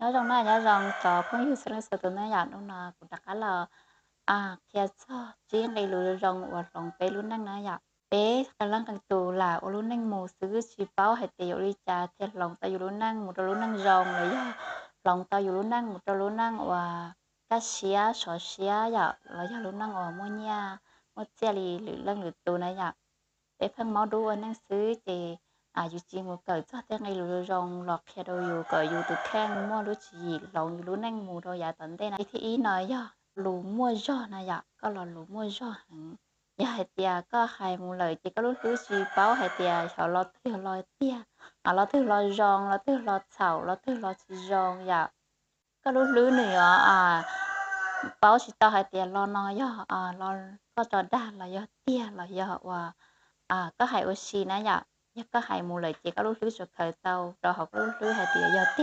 Nyob zoo na, nyob zoo cov phooj ywg txhua leej txhua tus na yom. Hnub no kuv rov qab los qhia txog tsib nqe lus zoo uas hloov peb lub neej na yom. Peb qee leej qee tus lam ua lub neej mus xwb tsis paub hais tias yuav ua li cas thiaj hloov tau yus lub neej mus rau lub neej zoo los yog hloov tau yus lub neej mus rau lub neej uas kaj siab sov siab yom, los yog lub neej uas muaj nyiaj muaj txiaj li lwm leej lwm tus na yom. Peb pheej maub dub ua neej xwb ces yus tsis mus kawm txog tej nqe lus zoo los qhia rau yus kom yus tus kheej muaj lub tswv yim hloov yus lub neej mus rau yav tom ntej na. Thib ib no yog lus muaj zog na yom, koj lo lus muaj zog heev. Yog hais tias koj hais mus lawm ces koj lub hlwb tsis paub hais tias xyov lo twg lo tiag, lo twg lo zoo, lo twg lo txhaum, lo twg lo tsis zoo yom. Koj lub hlwb nws yuav paub tsis tau hais tias lo no yog koj tso dag los yog tiag los yog uas koj hais ua si na yom. Yog koj hais mus lawm ces koj lub hlwb tsuas khaws tau rau hauv koj lub hlwb hais tias yog